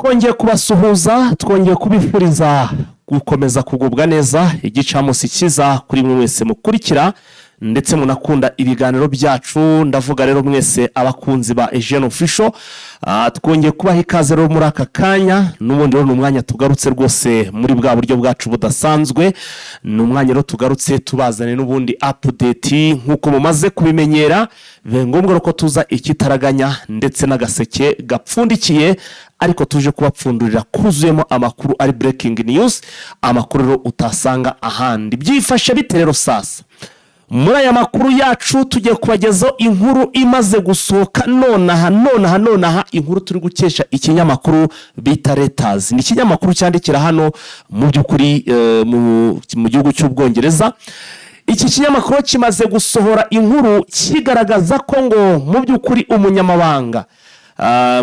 Twongeye kubasuhuza, twongeye kubifuriza gukomeza kugubwa neza. Igicamunsi cyiza kuri mwe mwese mukurikira ndetse munakunda ibiganiro byacu. Ndavuga rero mwese abakunzi ba Eugene Official. Twongeye kubaha ikaze rero muri aka kanya. N'ubundi rero ni umwanya tugarutse rwose muri bwa buryo bwacu budasanzwe. Ni umwanya rero tugarutse tubazane n'ubundi update nk'uko mumaze kubimenyera. Biba ngombwa ko tuza ikitaraganya ndetse n'agaseke gapfundikiye, ariko tuje kubapfundurira kuzuyemo amakuru ari breaking news, amakuru rero utasanga ahandi. Byifashe bite rero sasa? Muri aya makuru yacu tugiye kubagezaho inkuru imaze gusohoka nonaha, nonaha, nonaha, inkuru turi gukesha ikinyamakuru bita Reuters. Ni ikinyamakuru cyandikira hano mu by'ukuri mu gihugu cy'Ubwongereza. Iki kinyamakuru kimaze gusohora inkuru kigaragaza ko ngo mu by'ukuri umunyamabanga,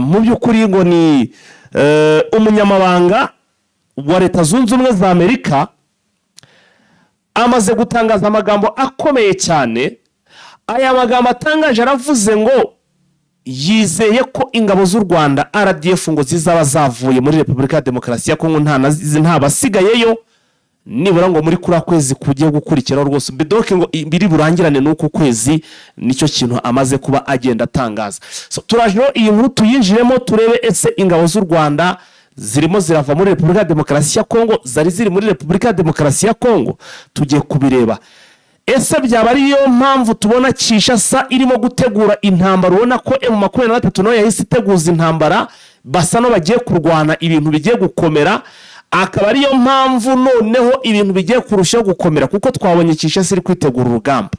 mu by'ukuri ngo ni umunyamabanga wa Leta Zunze Ubumwe za Amerika, amaze gutangaza amagambo akomeye cyane. Aya magambo atangaje aravuze ngo yizeye ko ingabo z'u Rwanda RDF ngo zizaba zavuye muri Repubulika ya Demokarasi ya Kongo, nta basigayeyo, nibura ngo muri kuriya kwezi kugiye gukurikiraho rwose, bidoke ngo biri burangirane n'uku kwezi. Nicyo kintu amaze kuba agenda atangaza. So, turaje rero iyi nkuru tuyinjiremo, turebe ese ingabo z'u Rwanda zirimo zirava muri Repubulika ya Demokarasi ya Kongo, zari ziri muri Repubulika ya Demokarasi ya Kongo? Tugiye kubireba. Ese byaba ariyo mpamvu tubona Kinshasa irimo gutegura intambara? Ubona ko M23 nayo yahise iteguza intambara, basa n'abagiye kurwana, ibintu bigiye gukomera, akaba ariyo mpamvu noneho ibintu bigiye kurushaho gukomera, kuko twabonye Kinshasa iri kwitegura urugamba.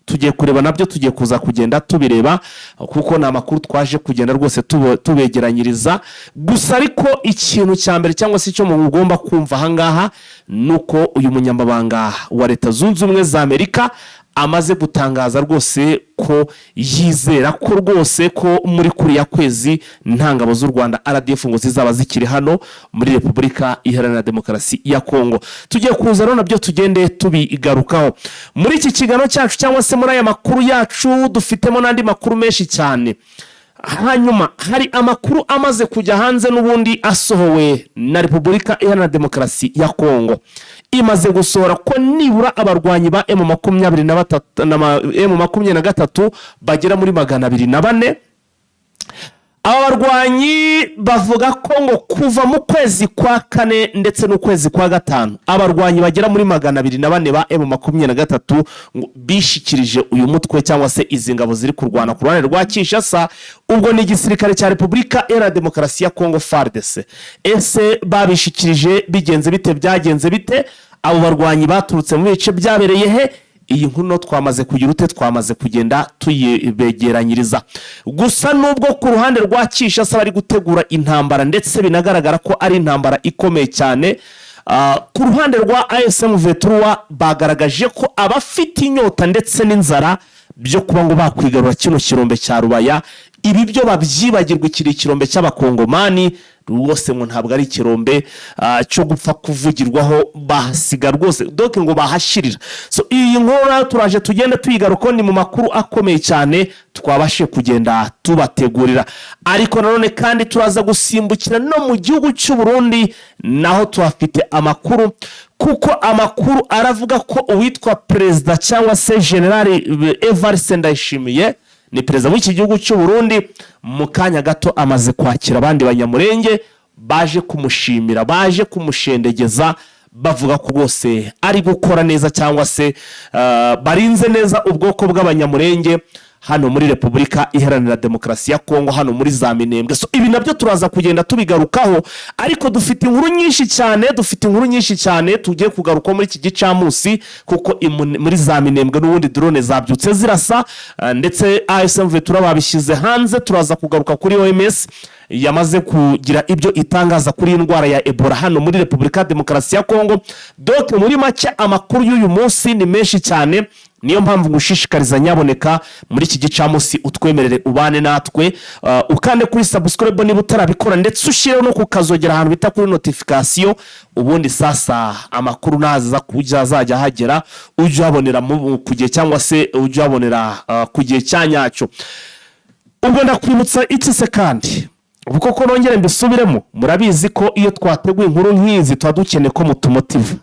Tugiye kureba nabyo, tugiye kuza kugenda tubireba, kuko ni amakuru twaje kugenda rwose tubegeranyiriza. Gusa ariko ikintu cya mbere cyangwa se icyo mugomba kumva ahangaha ni uko uyu munyamabanga wa Leta Zunze Ubumwe za Amerika amaze gutangaza rwose ko yizera ko rwose ko muri kuriya kwezi nta ngabo z'u Rwanda RDF ngo zizaba zikiri hano muri Repubulika Iharanira Demokarasi ya Kongo. Tugiye kuza rero nabyo tugende tubigarukaho muri iki kiganiro cyacu cyangwa se muri aya makuru yacu. Dufitemo n'andi makuru menshi cyane. Hanyuma hari amakuru amaze kujya hanze n'ubundi asohowe na Repubulika Iharanira Demokarasi ya Kongo. Imaze gusohora ko nibura abarwanyi ba M23 na M23 bagera muri 204. Aba barwanyi bavuga ko ngo kuva mu kwezi kwa kane ndetse n'ukwezi kwa gatanu, abarwanyi bagera muri 204 ba M23 ngo bishikirije uyu mutwe cyangwa se izi ngabo ziri kurwana ku ruhande rwa Kinshasa. Ubwo ni igisirikare cya Repubulika Iharanira Demokarasi ya Kongo, FARDC. Ese babishikirije bigenze bite? Byagenze bite? Abo barwanyi baturutse mu bice byabereye he? Iyi nkuru no twamaze kugira ute? Twamaze kugenda tuyibegeranyiriza. Gusa nubwo ku ruhande rwa Kinshasa bari gutegura intambara, ndetse binagaragara ko ari intambara ikomeye cyane, ku ruhande rwa AFC M23 bagaragaje ko abafite inyota ndetse n'inzara byo kuba ngo bakwigarura kino kirombe cya Rubaya, ibi byo babyibagirwa. Ikiri ikirombe cy'Abakongomani rwose, ngo ntabwo ari ikirombe cyo gupfa kuvugirwaho. Bahasiga rwose, donc ngo bahashirira. So iyi nkuru nayo turaje tugenda tuyigarukaho, ni mu makuru akomeye cyane twabashije kugenda tubategurira. Ariko nanone kandi turaza gusimbukira no mu gihugu cy'u Burundi, naho tuhafite amakuru, kuko amakuru aravuga ko uwitwa perezida cyangwa se Generali Evariste Ndayishimiye, ni perezida w'iki gihugu cy'u Burundi, mu kanya gato amaze kwakira abandi Banyamurenge baje kumushimira, baje kumushendegeza, bavuga ko rwose ari gukora neza cyangwa se barinze neza ubwoko bw'Abanyamurenge hano muri Repubulika Iharanira Demokarasi ya Kongo, hano muri za Minembwe. So ibi nabyo turaza kugenda tubigarukaho, ariko dufite inkuru nyinshi cyane, dufite inkuru nyinshi cyane tugiye kugarukaho muri iki gicamunsi, kuko muri za Minembwe n'ubundi drone zabyutse zirasa, ndetse AFC M23 babishyize hanze. Turaza kugaruka kuri OMS yamaze kugira ibyo itangaza kuri iyi ndwara ya Ebola hano muri Repubulika ya Demokarasi ya Kongo. Donc muri make amakuru y'uyu munsi ni menshi cyane. Niyo mpamvu ngushishikariza, nyaboneka muri iki gicamunsi utwemerere ubane natwe, ukande kuri subscribe niba utarabikora, ndetse ushyireho no kukazogera ahantu bita kuri notification. Ubundi sasa amakuru naza kujya azajya ahagera, ujye uyabonera ku gihe cyangwa se ujye uyabonera ku gihe cya nyacyo. Ubwo ndakwibutsa iki se kandi? Ubu koko nongere mbisubiremo, murabizi ko iyo twateguye inkuru nk'izi tuba dukeneye ko mutumotiva.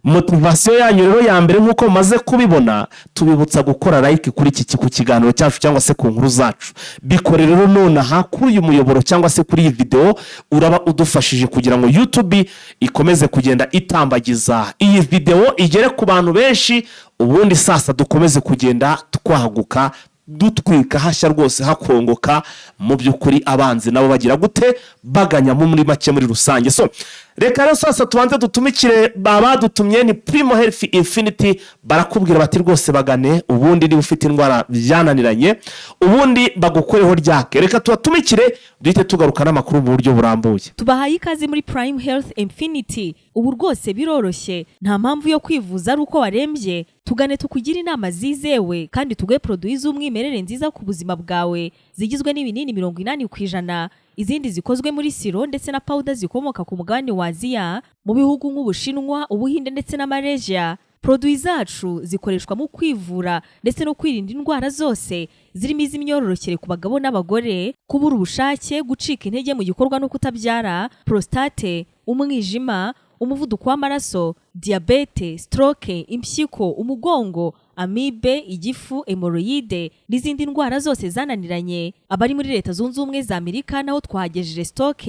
Motivation yanyu rero ya mbere, nk'uko mumaze kubibona, tubibutsa gukora like kuri iki ku kiganiro cyacu cyangwa se ku nkuru zacu. Bikore rero nonaha kuri uyu muyoboro cyangwa se kuri iyi videwo, uraba udufashije kugira ngo YouTube ikomeze kugenda itambagiza iyi videwo igere ku bantu benshi, ubundi sasa dukomeze kugenda twaguka, dutwika, hashya rwose, hakongoka. Mu by'ukuri abanzi nabo bagira gute? Baganyamo muri make, muri rusange. So reka rero sasa tubanze dutumikire abadutumye, ni Primo Health Infinity. Barakubwira bati rwose bagane, ubundi niba ufite indwara byananiranye, ubundi bagukoreho ryake. Reka tubatumikire, duhite tugaruka n'amakuru mu buryo burambuye. Tubahaye ikaze muri Prime Health Infinity. Ubu rwose biroroshye, nta mpamvu yo kwivuza ari uko warembye. Tugane tukugire inama zizewe kandi tuguhe produits z'umwimerere nziza ku buzima bwawe, zigizwe n'ibinini 80%, izindi zikozwe muri sirop ndetse na powder zikomoka ku mugabane wa Aziya, mu bihugu nk'Ubushinwa, Ubuhinde ndetse na Malaysia. Produits zacu zikoreshwa mu kwivura ndetse no kwirinda indwara zose, zirimo iz'imyororokere ku bagabo n'abagore, kubura ubushake, gucika intege mu gikorwa no kutabyara, prostate, umwijima, umuvuduko w'amaraso, diyabete, stroke, impyiko, umugongo, amibe, igifu, hémorroïdes n'izindi ndwara zose zananiranye. Abari muri Leta Zunze Ubumwe za Amerika naho twahagejeje stock.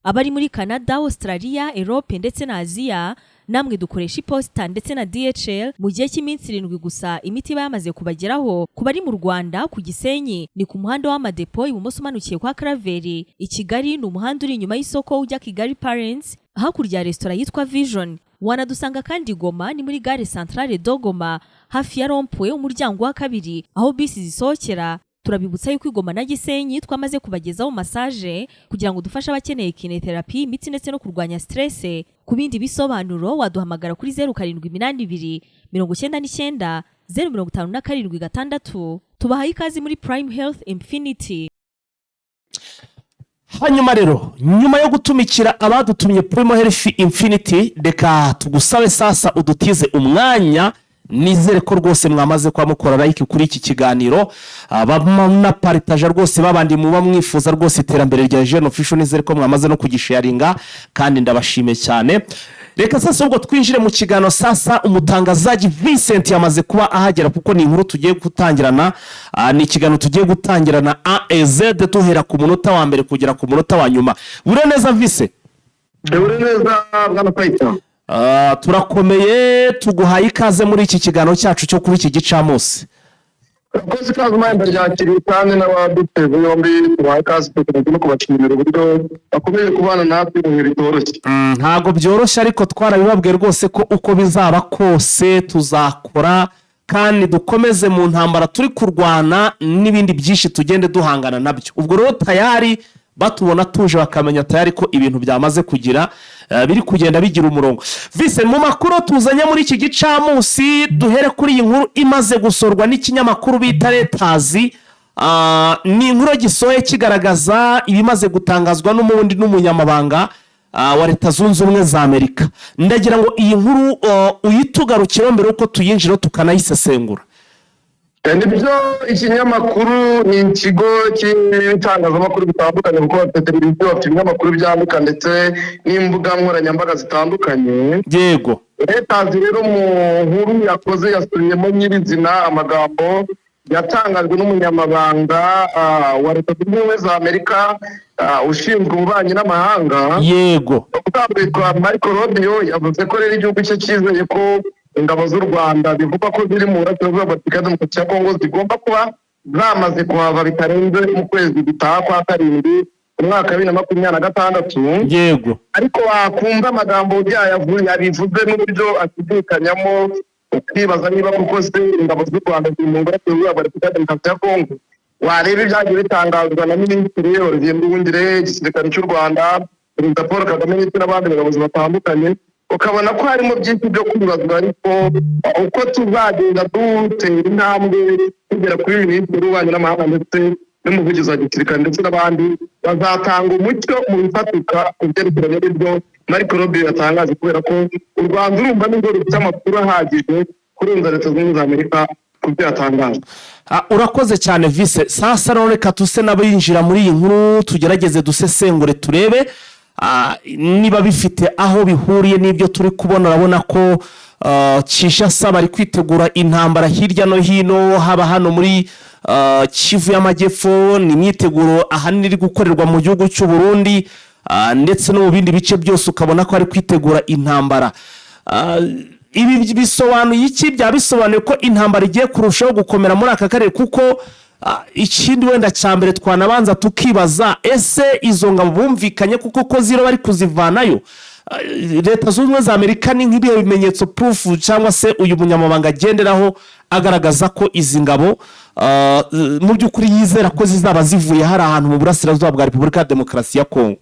Abari muri Canada, Australia, Europe ndetse na Aziya, namwe dukoresha iposita ndetse na DHL. Mu gihe cy'iminsi 7 gusa imiti iba yamaze kubageraho. Ku bari mu Rwanda, ku Gisenyi ni ku muhanda w'Amadepo, ibumoso umanukiye kwa Karaveri. I Kigali ni umuhanda uri inyuma y'isoko ujya Kigali Parents, hakurya ya resitora yitwa Vision. Wanadusanga kandi Goma, ni muri gare Centrale de Goma, hafi ya rond-point, umuryango wa kabiri aho bisi zisohokera. Turabibutsa yuko i Goma na Gisenyi twamaze kubagezaho massage kugira ngo dufashe abakeneye kinésithérapie, imitsi ndetse no kurwanya stress. Ku bindi bisobanuro waduhamagara kuri 0782 990 576. Tubahaye ikaze muri Prime Health Infinity. Hanyuma rero, nyuma yo gutumikira abadutumye Primo Health Infinity, reka tugusabe sasa udutize umwanya. Nizere ko rwose mwamaze kuba mukora like kuri iki kiganiro, banaparitaje rwose, babandi muba mwifuza rwose iterambere rya Jene Official. Nizere ko mwamaze no kugisharinga kandi ndabashimiye cyane. Reka sasa ubwo twinjire mu kiganiro. Sasa umutangazaji Vincent yamaze kuba ahagera, kuko ni inkuru tugiye gutangirana, ni ikiganiro tugiye gutangirana A à Z, duhera ku munota wa mbere kugera ku munota wa nyuma. Buriya neza, Vise? Uri neza, bwana Fayita? Turakomeye, tuguhaye ikaze muri iki kiganiro cyacu cyo kuri iki gicamunsi. Urakoze, ikaze umpaye ndaryakiriye, kandi n'abaduteze yombi tubaha ikaze, tukomeza no kubashimira uburyo bakomeje kubana natwe mu bihe bitoroshye. Ntabwo byoroshye, ariko twarabibabwiye rwose ko uko bizaba kose tuzakora kandi dukomeze mu ntambara turi kurwana n'ibindi byinshi tugende duhangana nabyo. Ubwo rero tayari batubona tuje, bakamenya tayari ko ibintu byamaze kugira biri kugenda bigira umurongo. Vise, mu makuru tuzanye muri iki gicamunsi, duhere kuri iyi nkuru imaze gusorwa n'ikinyamakuru bita Reuters. Ni inkuru gisohoye kigaragaza ibimaze gutangazwa n'umundi n'umunyamabanga wa Leta Zunze Ubumwe za Amerika. Ndagira ngo iyi nkuru uyitugarukireho mbere y'uko tuyinjira tukanayisesengura. Nibyo, ikinyamakuru ni ikigo cy'ibitangazamakuru bitandukanye, kuko bafite televiziyo, bafite ibinyamakuru byandika ndetse n'imbuga nkoranyambaga zitandukanye. Reuters rero mu nkuru yakoze yasubiyemo nyirizina amagambo yatangajwe n'umunyamabanga wa Leta Zunze Ubumwe za Amerika ushinzwe ububanyi n'amahanga. Witwa Marco Rubio yavuze ko rero igihugu cye cyizeye ko ingabo z'u Rwanda bivugwa ko ziri mu burasirazuba bwa Repubulika Demokarasi ya Kongo zigomba kuba zamaze kuhava bitarenze mu kwezi gutaha kwa karindwi, umwaka wa 2026. Ariko wakumva amagambo yabivuze n'uburyo ashidikanyamo, ukibaza niba koko se ingabo z'u Rwanda ziri mu burasirazuba bwa Repubulika Demokarasi ya Kongo. Wareba ibyagiye bitangazwa na Minisitiri Olivier Nduhungirehe, igisirikare cy'u Rwanda, Perezida Paul Kagame ndetse n'abandi bayobozi batandukanye, ukabona ko harimo byinshi byo kwibazwa. Ariko uko tuzagenda dutera intambwe tugera kuri Minisitiri w'Ububanyi n'Amahanga ndetse n'umuvugizi wa gisirikare ndetse n'abandi, bazatanga umucyo mu bifatika ku byerekeranye n'ibyo Marco Rubio yatangaje, kubera ko u Rwanda urumva nibwo rufite amakuru ahagije kurenza Leta Zunze Ubumwe za Amerika ku ku byo yatangaje. Urakoze cyane, Vice. Sasa rero reka tuse n'abinjira muri iyi nkuru, tugerageze dusesengure, turebe niba bifite aho bihuriye n'ibyo turi kubona. Urabona ko Kinshasa bari kwitegura intambara hirya no hino, haba hano muri Kivu y'Amajyepfo, ni imyiteguro ahanini iri gukorerwa mu gihugu cy'u Burundi, ndetse no mu bindi bice byose ukabona ko ari kwitegura intambara. Ibi bisobanuye iki? Byaba bisobanuye ko intambara igiye kurushaho gukomera muri aka karere? Kuko ikindi wenda cya mbere twanabanza tukibaza: ese izo ngabo bumvikanye kuko ko ziro bari kuzivanayo? Leta Zunze Ubumwe za Amerika ni nk'ibihe bimenyetso, proof, cyangwa se uyu munyamabanga agenderaho agaragaza ko izi ngabo mu by'ukuri yizera ko zizaba zivuye hari ahantu mu burasirazuba bwa Repubulika ya Demokarasi ya Kongo?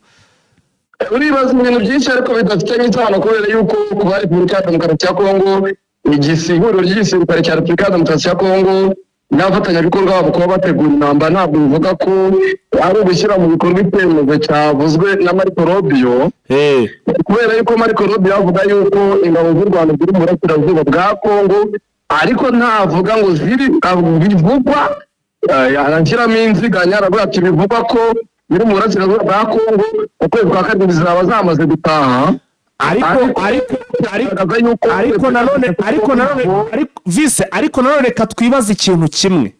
Uribaza ibintu byinshi ariko bidafitanye isano, kubera yuko kuba Repubulika ya Demokarasi ya Kongo, ihuriro ry'igisirikare cya Repubulika ya Demokarasi ya Kongo n'abafatanyabikorwa babo, kuba bategura intambara ntabwo bivuga ko ari ugushyira mu bikorwa icyemezo cyavuzwe na Marco Rubio, kubera yuko Marco Rubio avuga yuko ingabo z'u Rwanda ziri mu burasirazuba bwa Kongo, ariko ntavuga ngo ziri, bivugwa, arashyiramo inziganya, aravuga ati bivugwa ko biri mu burasirazuba bwa Kongo, mu kwezi kwa karindwi zizaba zamaze gutaha. Ariko Bigaragaza yuko ariko nanone ariko Vice, ariko nanone reka twibaze ikintu kimwe.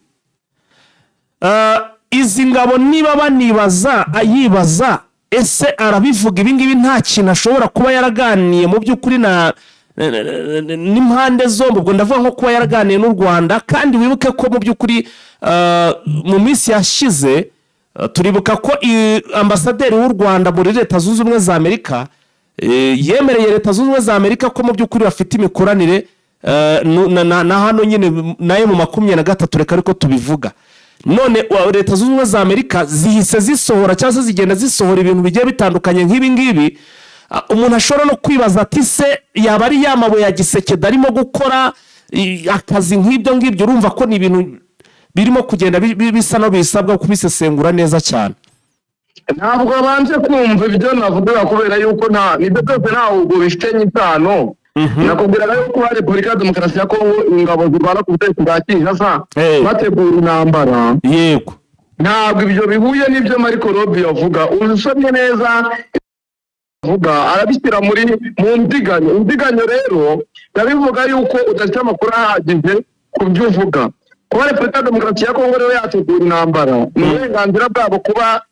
Izi ngabo niba banibaza, ayibaza, ese arabivuga ibi ngibi nta kintu ashobora kuba yaraganiye mu by'ukuri na n'impande zombi? Ubwo ndavuga nko kuba yaraganiye n'u Rwanda. Kandi wibuke ko mu by'ukuri mu minsi yashize turibuka ko ambasaderi w'u Rwanda muri Leta Zunze Ubumwe za Amerika yemereye Leta Zunze Ubumwe za Amerika ko mu by'ukuri bafite imikoranire na hano nyine nayo mu 23, reka ariko tubivuga. None Leta Zunze Ubumwe za Amerika zihise zisohora cyangwa se zigenda zisohora ibintu bigiye bitandukanye nk'ibi ngibi. Umuntu ashobora no kwibaza ati se yaba ari ya mabuye ya Tshisekedi arimo gukora akazi nk'ibyo ngibyo? Urumva ko ni ibintu birimo kugenda bisa no bisabwa kubisesengura neza cyane. Ntabwo babanje kumva ibyo navugaga, kubera yuko nta nibyo byose ntabwo bifitanye isano. Nakubwiraga yuko Repubulika ya Demokarasi ya Kongo, ingabo zirwana ku butegetsi bwa Kinshasa, bategura intambara, ntabwo ibyo bihuye n'ibyo Marco Rubio avuga. Usomye neza avuga, arabishyira muri mu nziganyo. Inziganyo rero ndabivuga yuko udafite amakuru ahagije ku byo uvuga. Kuba Repubulika ya Demokarasi ya Kongo rero yategura intambara ni uburenganzira bwabo. Kuba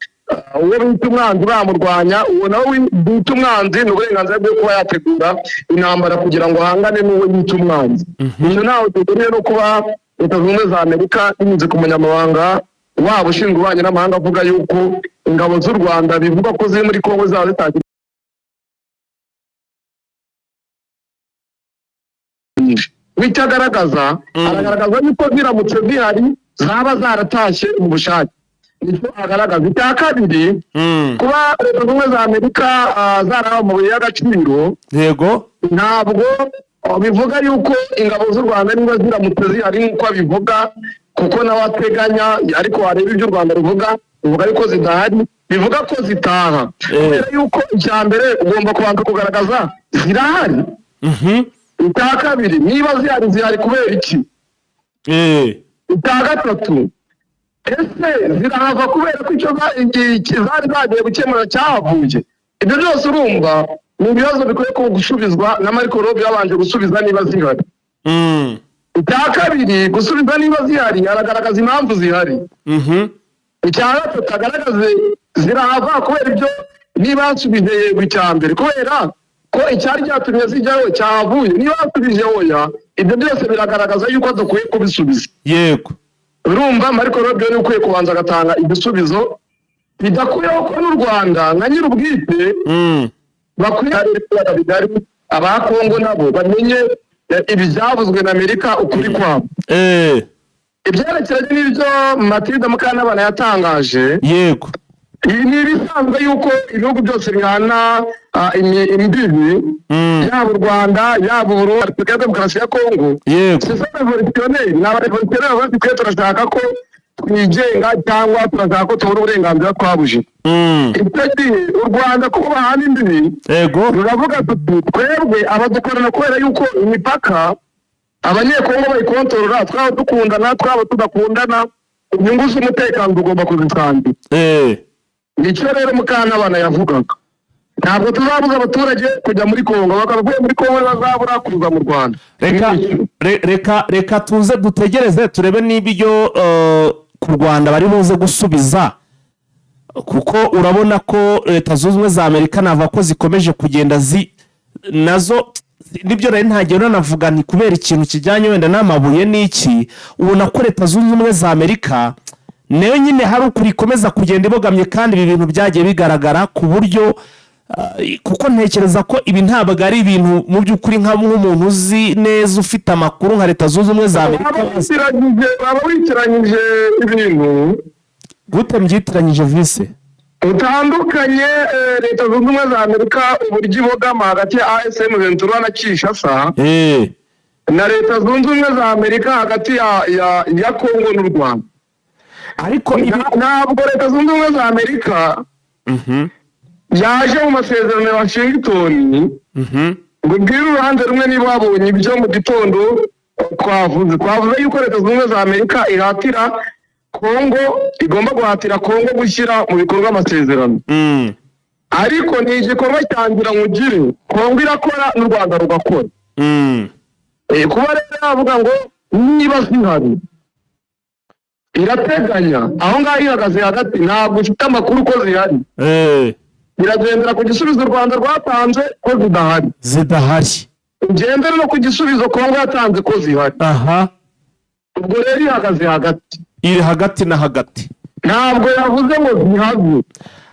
uwo bita umwanzi bamurwanya, uwo nawe bita umwanzi, ni uburenganzira bwo kuba yategura intambara kugira ngo ahangane n'uwo yita umwanzi. Icyo ntawe duhuriye no kuba Leta Zunze Ubumwe za Amerika binyuze ku munyamabanga wabo ushinzwe ububanyi n'amahanga avuga yuko ingabo z'u Rwanda bivugwa ko ziri muri Kongo zaba zitagira. Icyo agaragaza, aragaragaza yuko ziramutse zihari zaba zaratashye mu bushake, nicyo agaragaza. Icya kabiri, kuba Leta Zunze Ubumwe za Amerika zarahawe amabuye y'agaciro, ntabwo bivuga yuko ingabo z'u Rwanda niba ziramutse zihari nk'uko abivuga, kuko nawe ateganya, ariko wareba ibyo u Rwanda ruvuga, ruvuga yuko zidahari, bivuga ko zitaha. Kubera yuko icya mbere ugomba kubanza kugaragaza zirahari. Icya kabiri, niba zihari, zihari kubera iki? Icya gatatu, ese zirahava kubera ko icyo zari zagiye gukemura cyahavuye? Ibyo byose urumva ni ibibazo bikwiye gusubizwa na Marco Rubio, yabanje gusubiza niba zihari. Icya kabiri, gusubiza niba zihari, aragaragaza impamvu zihari. Icya gatatu, agaragaze zirahava kubera ibyo, niba yasubije yego icya mbere, kubera ko icyari cyatumye zijyayo cyahavuye. Niba yasubije oya, ibyo byose biragaragaza yuko adakwiye kubisubiza. Urumva Marco Rubio niwe ukwiye kubanza agatanga igisubizo, bidakuyeho ko n'u Rwanda nka nyir'ubwite bakwiye bigari, aba Kongo nabo bamenye ibyavuzwe na Amerika, ukuri kwabo. Ibyerekeranye n'ibyo Matilda Mukantabana yatangaje, ibi ni ibisanzwe yuko ibihugu byose bihana imbibi, yaba u Rwanda, yaba Uburundi, Repubulika ya Demokarasi ya Kongo, c'est ça, révolutionnaire, ni abarévolutionnaire bavuga ati twe turashaka ko twigenga cyangwa turashaka ko tubona uburenganzira twabuje. Icyo gihe u Rwanda, kuko bahana imbibi, ruravuga tuti twebwe abadukorana, kubera yuko imipaka Abanyekongo bayikontorora, twaba dukundana, twaba tudakundana, inyungu z'umutekano tugomba kuzisangira. Nicyo rero Mukantabana yavugaga: ntabwo tuzabuza abaturage kujya muri Kongo, bakavuye muri Kongo bazabura kuza mu Rwanda. Reka tuze dutegereze turebe niba ibyo ku Rwanda bari buze gusubiza, kuko urabona ko Leta Zunze Ubumwe za Amerika navuga ko zikomeje kugenda zi nazo. Nibyo nari ntagiye nanavuga nti kubera ikintu kijyanye wenda n'amabuye n'iki, ubona ko Leta Zunze Ubumwe za Amerika nayo nyine hari ukuri ikomeza kugenda ibogamye, kandi ibi bintu byagiye bigaragara ku buryo kuko ntekereza ko ibi ntabwo ari ibintu mu by'ukuri nk'umuntu uzi neza, ufite amakuru nka Leta Zunze Ubumwe za Amerika. Waba witiranyije ibintu. Gute mbyitiranyije, Vice? Utandukanye Leta Zunze Ubumwe za Amerika uburyo ibogama hagati ya AFC M23 na Kinshasa na Leta Zunze Ubumwe za Amerika hagati ya Kongo n'u Rwanda. Ariko ibi Ntabwo Leta Zunze Ubumwe za Amerika yaje mu masezerano ya Washington ngo ubwire uruhande rumwe. Niba wabonye ibyo mu gitondo twavuze yuko Leta Zunze Ubumwe za Amerika ihatira Kongo, igomba guhatira Kongo gushyira mu bikorwa amasezerano, ariko ni igikorwa cya ngira nkugire. Kongo irakora n'u Rwanda rugakora. Kuba rero yavuga ngo niba zihari irateganya, aho ngaho ihagaze hagati, ntabwo ufite amakuru ko zihari. Biragendera ku gisubizo u Rwanda rwatanze ko zidahari. Zidahari. Ugendere no ku gisubizo Kongo yatanze ko zihari. Ubwo rero ihagaze hagati. Iri hagati na hagati. Ntabwo yavuze ngo zihave.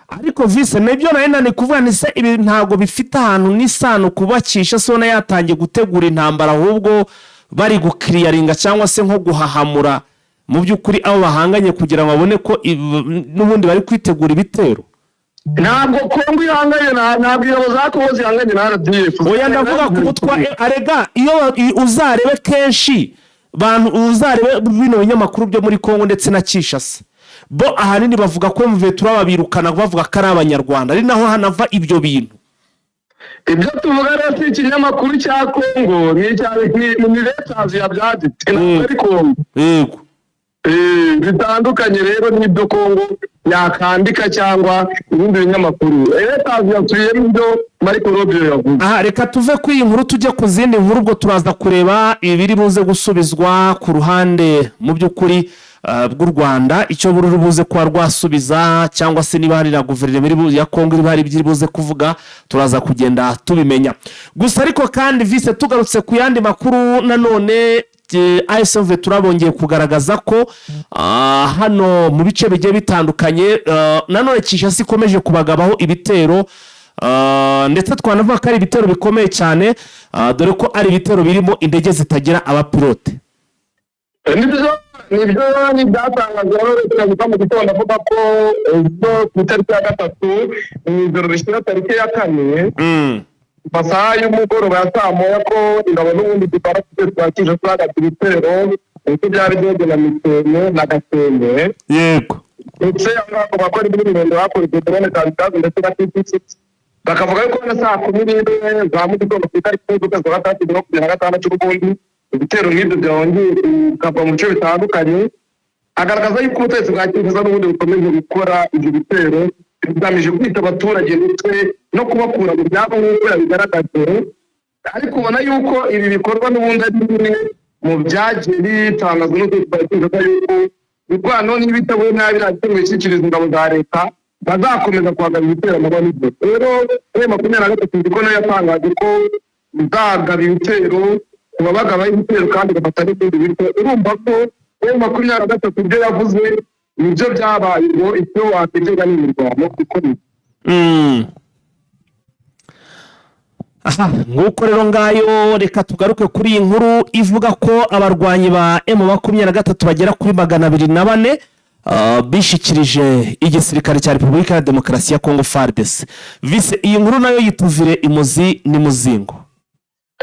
Ariko Vice, nibyo nari nani kuvuga ni se ibi ntabwo bifite ahantu n'isano kubakisha sona yatangiye gutegura intambara, ahubwo bari gukiriyaringa cyangwa se nko guhahamura mu by'ukuri abo bahanganye kugira ngo babone ko n'ubundi bari kwitegura ibitero? Ntabwo Kongo ihanganye ntabwo ingabo za Kongo zihanganye na RDF. Oya, ndavuga ku mutwa arega iyo uzarebe kenshi bantu, uzarebe bino binyamakuru byo muri Kongo ndetse na Kinshasa, bo ahanini bavuga ko M23 babirukana bavuga ko ari Abanyarwanda, ari naho hanava ibyo bintu. Ibyo tuvuga rero si ikinyamakuru cya Kongo, ni icya ni Leta yabyanditse, ntabwo ari Kongo. Bitandukanye rero n'ibyo Kongo yakandika cyangwa ibindi binyamakuru. Leta yasubiyemo ibyo Marco Rubio yavuze. Aha reka tuve kuri iyi nkuru tujye ku zindi nkuru. Ubwo turaza kureba ibiri buze gusubizwa ku ruhande mu by'ukuri bw'u Rwanda, icyo ruri buze kuba rwasubiza, cyangwa se niba hari na guverinoma ya Kongo iri hari ibyo iri buze kuvuga, turaza kugenda tubimenya. Gusa ariko kandi, Vice, tugarutse ku yandi makuru nanone, AFC turabongeye kugaragaza ko hano mu bice bigiye bitandukanye nanone Kinshasa ikomeje kubagabaho ibitero, ndetse twanavuga ko ari ibitero bikomeye cyane, dore ko ari ibitero birimo indege zitagira abapilote. Nibyo, ni ibyatangajwe na Leta mu gitondo, avuga ko ejo ku itariki ya 3 mu ijoro rishyira tariki ya 4 mu masaha y'umugoroba ya saa 1 ko ingabo n'ubundi zitwara twa Kinshasa zagabye ibitero ndetse byari byegeye na Mitene na Gasembe. Ndetse aho ngaho bakora indi mirimo, hakoreshejwe drone kamikaze ndetse na TT6. Bakavuga yuko na saa 11 za mu gitondo ku itariki z'ukwezi kwa gatandatu 2026 ubundi ibitero nk'ibyo byongeye bikava mu bice bitandukanye, agaragaza yuko ubutegetsi bwa Kinshasa n'ubundi bukomeje gukora ibyo bitero bigamije kwica abaturage ndetse no kubakura mu byabo nk'uko yabigaragaje. Ariko ubona yuko ibi bikorwa n'ubundi ari bimwe mu byagiye bitangazwa n'ubutegetsi bwa Kinshasa, yuko mirwano niba iteguye nabi irakenewe ishyikiriza ingabo za leta, bazakomeza kuhagaba ibitero amanywa n'ijoro. Rero M23 nzi ko nayo yatangaje ko izagaba ibitero ku babagabaho ibitero kandi igafata n'ibindi bityo. Urumva ko M23 ibyo yavuze nibyo byabaye, ngo icyo wakwitega ni imirwano ikomeye. Aha nguko rero ngayo. Reka tugaruke kuri iyi nkuru ivuga ko abarwanyi ba M23 bagera kuri 204 bishikirije igisirikare cya Repubulika ya Demokarasi ya Kongo, FARDC. Vice, iyi nkuru nayo yituvire imuzi n'imuzingo.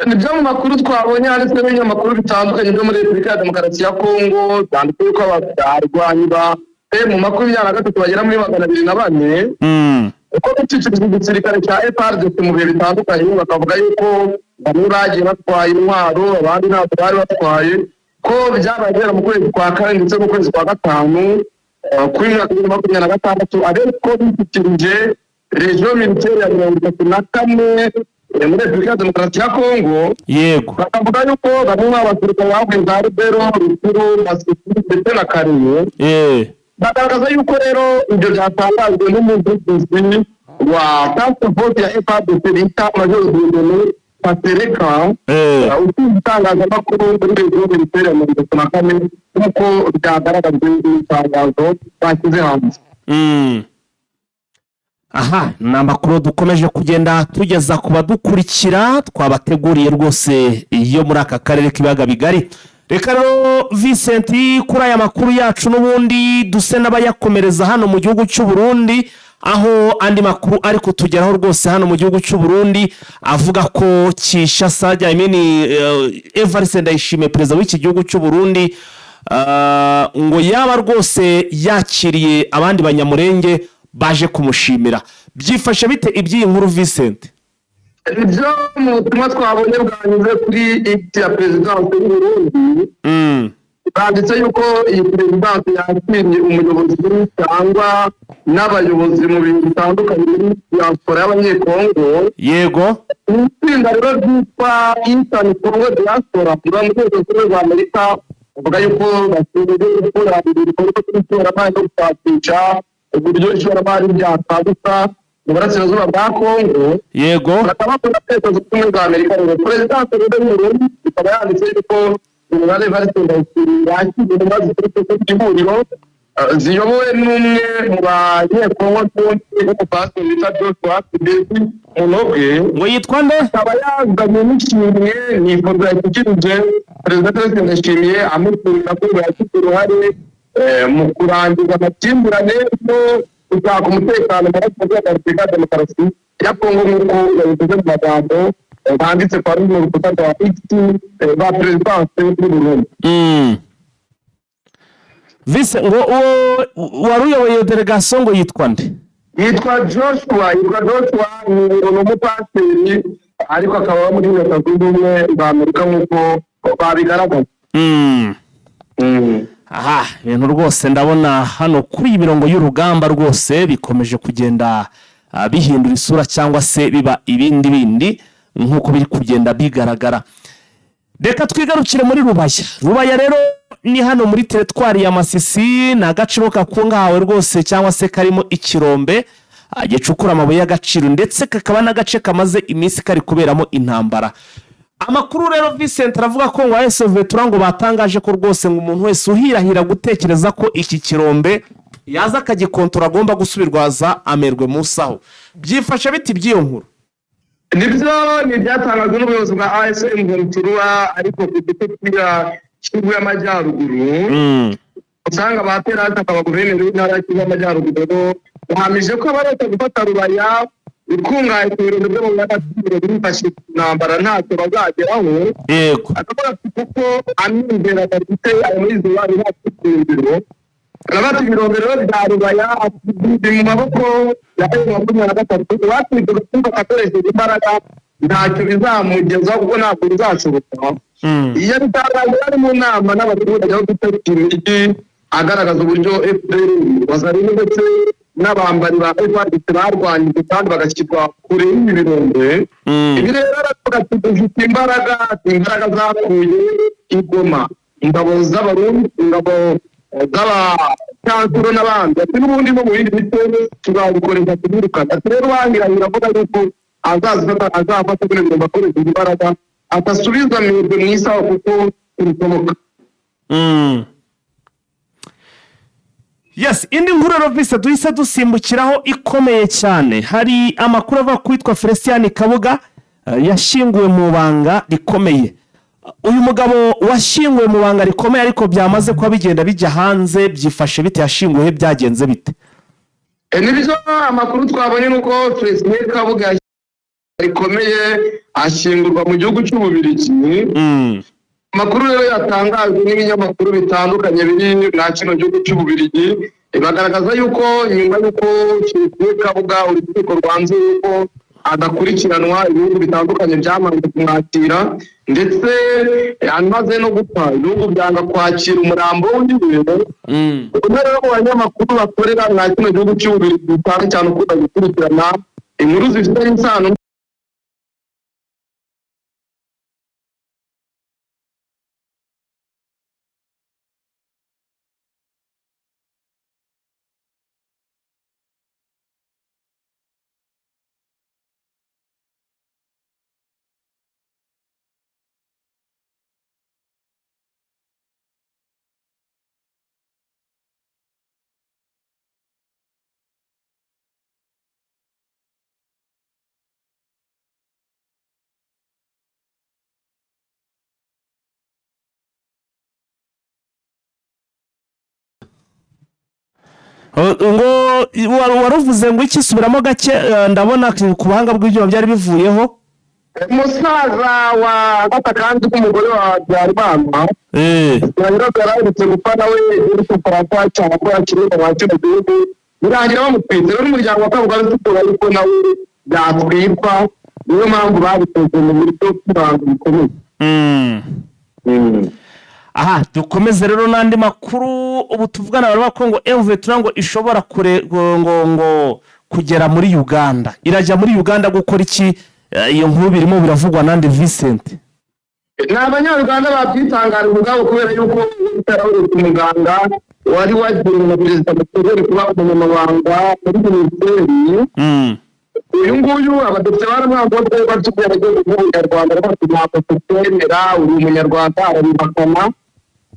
Nibyo, mu makuru twabonye handitswe n'ibinyamakuru bitandukanye byo muri Repubulika ya Demokarasi ya Kongo, byanditse yuko abarwanyi ba M23 bagera muri 204 Uko gushyikiriza igisirikare cya FARDC mu bihe bitandukanye, bakavuga yuko bamwe bagiye batwaye intwaro, abandi ntabwo bari batwaye, ko byabaye guhera mu kwezi kwa kane ndetse n'ukwezi kwa gatanu kuri 2026, ariko bishyikirije région militaire ya 34 muri Repubulika ya Demokarasi ya Kongo. Bakavuga yuko bamwe mu basirikare bavuye za Rubero, Rutshuru, Masisi ndetse na Kalehe. Bagaragaza yuko rero ibyo byatangajwe n'umuvugizi wa task force ya FARDC bita Major Dieudonné Kasereka, ushinzwe itangazamakuru muri région militaire ya 34, nk'uko byagaragajwe mu itangazo bashyize hanze. Aha ni amakuru dukomeje kugenda tugeza ku badukurikira, twabateguriye rwose yo muri aka karere k'ibiyaga bigari. Reka rero, Vincent, kuri aya makuru yacu n'ubundi duse n'abayakomereza hano mu gihugu cy'u Burundi, aho andi makuru ari kutugeraho rwose hano mu gihugu cy'u Burundi avuga ko Kinshasa, I mean, Evariste Ndayishimiye, perezida w'iki gihugu cy'u Burundi, ngo yaba rwose yakiriye abandi Banyamurenge baje kumushimira. Byifashe bite iby'iyi nkuru, Vincent? Ibyo mu butumwa twabonye bwanyuze kuri X ya perezidansi y'u Burundi, banditse yuko iyi perezidansi yakiriye umuyobozi cyangwa n'abayobozi mu bintu bitandukanye muri diaspora y'Abanyekongo. Ni itsinda rero ryitwa Eastern Congo Diaspora riba mu rwego rw'ubumwe rwa Amerika, bavuga yuko bashinzwe gukora ibikorwa by'ishoramari no gushakisha uburyo ishoramari ryakaguka mu burasirazuba bwa Kongo. Bakaba bakora Leta Zunze Ubumwe za Amerika. Rero perezidansi rero y'u Burundi ikaba yanditse yuko General Evariste Ndayishimiye yakiriye intumwa ziturutse ku ihuriro, ziyobowe n'umwe mu Banyekongo n'undi w'umupasiteri witwa Joshua Kibesi Munobwe. Ngo yitwa nde? Akaba yazanye n'ishimwe, ni ifoto yashyikirije Perezida Evariste Ndayishimiye, amushimira ko ngo yagize uruhare mu kurangiza amakimbirane no gushaka umutekano mu Burasirazuba bwa Repubulika ya Demokarasi ya Kongo, nk'uko yabivuze mu magambo banditse kwa runo rukuta rwa X rwa perezidansi y'u Burundi. Vise, ngo uwo wari uyoboye iyo delegasiyo ngo yitwa nde? Yitwa Joshua, yitwa Joshua, ni umupasiteri ariko akaba aba muri Leta Zunze Ubumwe za Amerika, nk'uko babigaragaza. Aha ibintu rwose ndabona hano kuri iyi mirongo y'urugamba rwose bikomeje kugenda bihindura isura cyangwa se biba ibindi bindi, nk'uko biri kugenda bigaragara. Reka twigarukire muri Rubaya. Rubaya rero ni hano muri teritwari ya Masisi, ni agaciro kakungahawe rwose cyangwa se karimo ikirombe gicukura amabuye y'agaciro, ndetse kakaba n'agace kamaze iminsi kari kuberamo intambara. Amakuru rero, Vincent, aravuga ko ngo AFC M23 ngo batangaje ko rwose ngo umuntu wese uhirahira gutekereza ko iki kirombe yaza akagikontora agomba gusubirwaza amerwe munsi. Aho byifashe biti by'iyo nkuru? Nibyo, ni ibyatangajwe n'ubuyobozi bwa AFC M23, ariko ku gice cya Kivu y'Amajyaruguru. Usanga ba Terasi, akaba guverineri w'intara ya Kivu y'Amajyaruguru, bahamije ko abarota gufata Rubaya ikungahaye ku birombe byo mu y'agaciro bifashishije intambara ntacyo bazageraho. Akavuga ati kuko amizero adafite ayo muri izo bari nta shingiro. Aravuga ati ibirombe rero bya Rubaya biri mu maboko ya M23, uwatsinze urugamba akoresheje imbaraga ntacyo bizamugezaho kuko ntabwo bizashoboka. Iyo bitangaje bari mu nama n'abaturage aho gutegura imijyi, agaragaza uburyo FDLR, Wazalendo ndetse n'abambari ba FARDC barwanyije kandi bagashyirwa kure y'ibi birombe. Ibi rero aravuga ati dufite imbaraga, imbaraga zakuye i Goma ingabo z'Abarundi, ingabo z'abacancuro n'abandi, ati n'ubundi no mu bindi bice tuzabikoresha tubirukana. Ati rero uwangiranye avuga yuko azazifata, azafata bino birombe akoresheje imbaraga, atasubiza amerwe mu isaha kuko bishoboka. Yes, indi nkuru rero vise duhise dusimbukiraho ikomeye cyane, hari amakuru ava ku witwa Felicien Kabuga, yashyinguwe mu banga rikomeye. Uyu mugabo washyinguwe mu banga rikomeye, ariko byamaze kuba bigenda bijya hanze, byifashe bite? Yashyinguwe he? Byagenze bite? Nibyo, amakuru twabonye ni uko Felicien Kabuga rikomeye ashyingurwa mu gihugu cy'Ububiligi. Amakuru rero yatangajwe n'ibinyamakuru bitandukanye biri mwa kino gihugu cy'Ububiligi, bagaragaza yuko nyuma y'uko Cyprien Kabuga urukiko rwanzuye yuko adakurikiranwa, ibihugu bitandukanye byamaze kumwakira, ndetse amaze no gupfa ibihugu byanga kwakira umurambo wiwe. Umwe rero mu banyamakuru bakorera mwa kino gihugu cy'Ububiligi, cyane cyane ukunda gukurikirana inkuru zifitanye isano Ngo waruvuze ngo iki? Subiramo gake, ndabona ku buhanga bw'ibyuma byari bivuyeho. Umusaza wa Agata kandi k'umugore wa Habyarimana yari aherutse gupfa nawe muri Faransa, cyangwa ko yakiriye mu kino gihugu, birangira bamutwitse. Rero n'umuryango wa Kabuga ufite yuko nawe yatwikwa, niyo mpamvu babikoze mu buryo bw'ibanga bikomeye. Aha dukomeze rero n'andi makuru. Ubu tuvugana baravuga ko ngo M23 ngo ishobora kure ngo kugera muri Uganda. Irajya muri Uganda gukora iki? Iyo nkuru birimo biravugwa nande, Vincent? Ni Abanyarwanda babyitangarije ubwabo, kubera yuko utaraherutse umuganga wari wagenwe na Perezida Museveni kuba umunyamabanga muri minisiteri, uyu nguyu abadepite baramwanze ko bafite abagiye b'Umunyarwanda, bati: "Ntabwo tukwemera, uri Umunyarwanda." Arabihakana,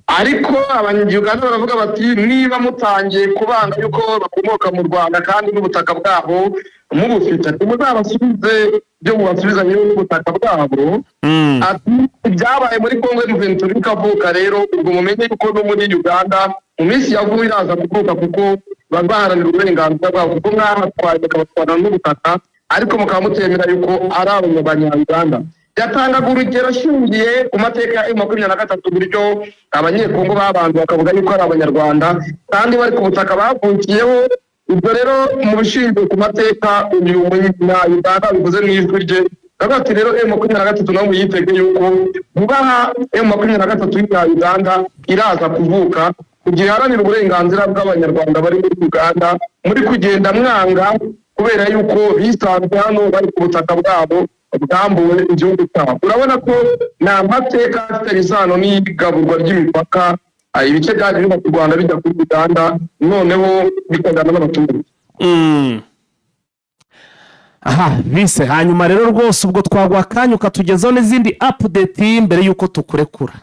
ariko Abanyarwanda baravuga bati: "Niba mutangiye kubanga yuko bakomoka mu Rwanda kandi n'ubutaka bwabo mubufite, ati muzabasubize ibyo mubasubizanye n'ubutaka bwabo." Ati ibyabaye muri Congo M23 ikavuka rero, ubwo mumenye yuko no muri Uganda mu minsi ya vuba iraza kuvuka, kuko bazaharanira uburenganzira bwabo, kuko mwabatwaye mukabatwara n'ubutaka, ariko mukaba mutemera yuko ari Abanyarwanda. Yatangaga urugero ashingiye ku mateka ya M23, uburyo Abanyekongo babanza bakavuga yuko ari Abanyarwanda kandi bari ku butaka bavukiyeho. Ibyo rero mu bishingiye ku mateka, uyu Munya-Uganda bivuze mu ijwi rye, aravuga ati: "Rero M23 nawe muyitege yuko vuba aha M23 ya Uganda iraza kuvuka kugira iharanire uburenganzira bw'Abanyarwanda bari muri Uganda, muri kugenda mwanga kubera yuko bisanzwe hano bari ku butaka bwabo bwambuwe igihugu cyabo." Urabona ko ni amateka afitanye isano n'igaburwa ry'imipaka, ibice byagiye biva ku Rwanda bijya kuri Uganda, noneho bikajyana n'abaturage. Aha bise hanyuma rero rwose ubwo twaguha akanya ukatugezaho n'izindi update mbere y'uko tukurekura.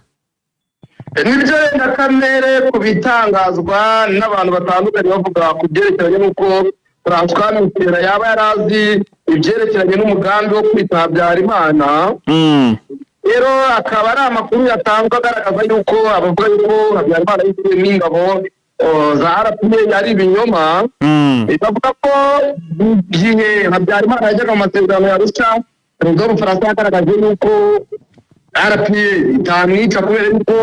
Nibyo, wenda kamere ku bitangazwa n'abantu batandukanye bavuga ku byerekeranye n'uko Francois Mitterrand yaba yari azi ibyerekeranye n'umugambi wo kwita Habyarimana. Rero akaba ari amakuru yatanzwe agaragaza yuko abavuga yuko Habyarimana yishyuwe n'ingabo za RPA ari ibinyoma. Bavuga ko mu gihe Habyarimana yajyaga mu masezerano ya Arusha, perezida w'Ubufaransa yagaragaje yuko RPA itamwica kubera yuko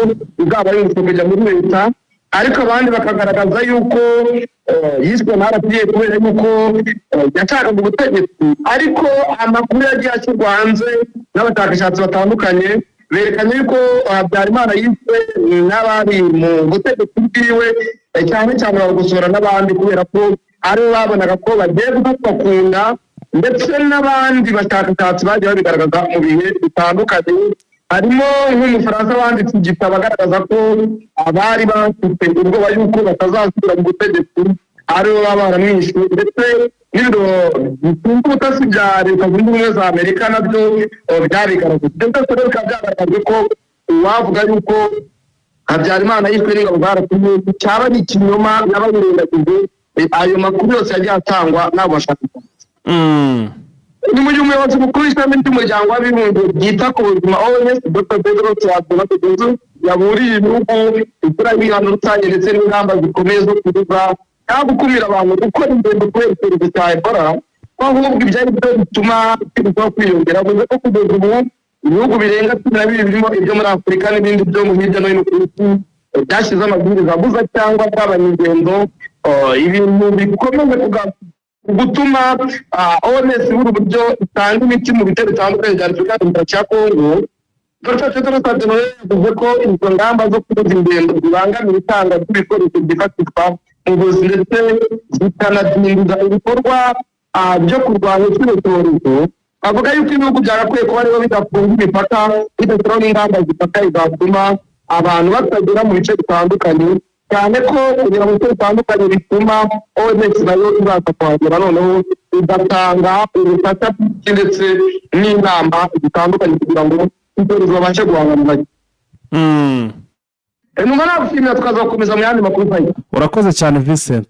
izaba yungutse kujya muri leta, ariko abandi bakagaragaza yuko yishwe na RPA kubera yuko yashakaga ubutegetsi. Ariko amakuru yagiye ashyirwa hanze n'abashakashatsi batandukanye berekanye yuko Habyarimana yishwe n'abari mu butegetsi bwiwe, cyane cyane Bagosora n'abandi, kubera ko aribo babonaga ko bagiye gufatwa ku nda, ndetse n'abandi bashakashatsi bagiye babigaragaza mu bihe bitandukanye, harimo nk'Umufaransa wanditse igitabo agaragaza ko abari bafite ubwoba yuko batazasubira mu butegetsi aribo baba baramwishe, ndetse n'ibiro bishinzwe ubutasi bya Leta Zunze Ubumwe za Amerika nabyo byabigaragaje. Ibyo byose rero bikaba byagaragajwe ko uwavuga yuko Habyarimana yishwe n'ingabo za RPA cyaba ari ikinyoma, yaba yirengagije ayo makuru yose yagiye atangwa n'abo bashakashatsi. Ni mu gihe umuyobozi mukuru w'ishami ry'Umuryango w'Abibumbye ryita ku buzima, OMS, Dr Tedros Adhanom, yaburiye ibihugu gukora ibihano rusange ndetse n'ingamba zikomeye zo kubuza cyangwa gukumira abantu gukora ingendo kubera icyorezo cya Ebola, ko ahubwo ibyo ari byo bituma kirushaho kwiyongera. Avuze ko kugeza ubu Ibihugu birenga 12 birimo ibyo muri Afurika n'ibindi byo mu hirya no hino ku isi byashyizeho amabwiriza abuza cyangwa agabanya ingendo, ibintu bikomeje gutuma OMS ibura uburyo itanga imiti mu bice bitandukanye bya Repubulika ya Demokarasi ya Kongo. Dr Tedros Adhanom yavuze ko izo ngamba zo kubuza ingendo zibangamira itanga ry'ibikoresho byifashishwa mu buvuzi ndetse zikanadindiza ibikorwa byo kurwanya kino cyorezo. Avuga yuko ibihugu byagakwiye kuba rero bidafunga imipaka, bidashyiraho n'ingamba zifata zatuma abantu batagera mu bice bitandukanye, cyane ko kugera mu bice bitandukanye bituma OMS nayo ibasha kuhagera, noneho igatanga ubufasha bwinshi ndetse n'inama zitandukanye kugira ngo icyorezo babashe guhangana nacyo. Numva nagushimira, tukazakomeza mu yandi makuru fayi. Urakoze cyane, Vincent.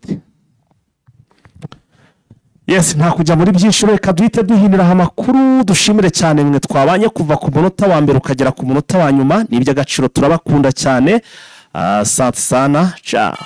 Yes, nta kujya muri byinshi, reka duhite duhinira aha amakuru. Dushimire cyane mwe twabanye kuva ku munota wa mbere ukagera ku munota wa nyuma, ni iby'agaciro, turabakunda cyane. Asante sana, ciao.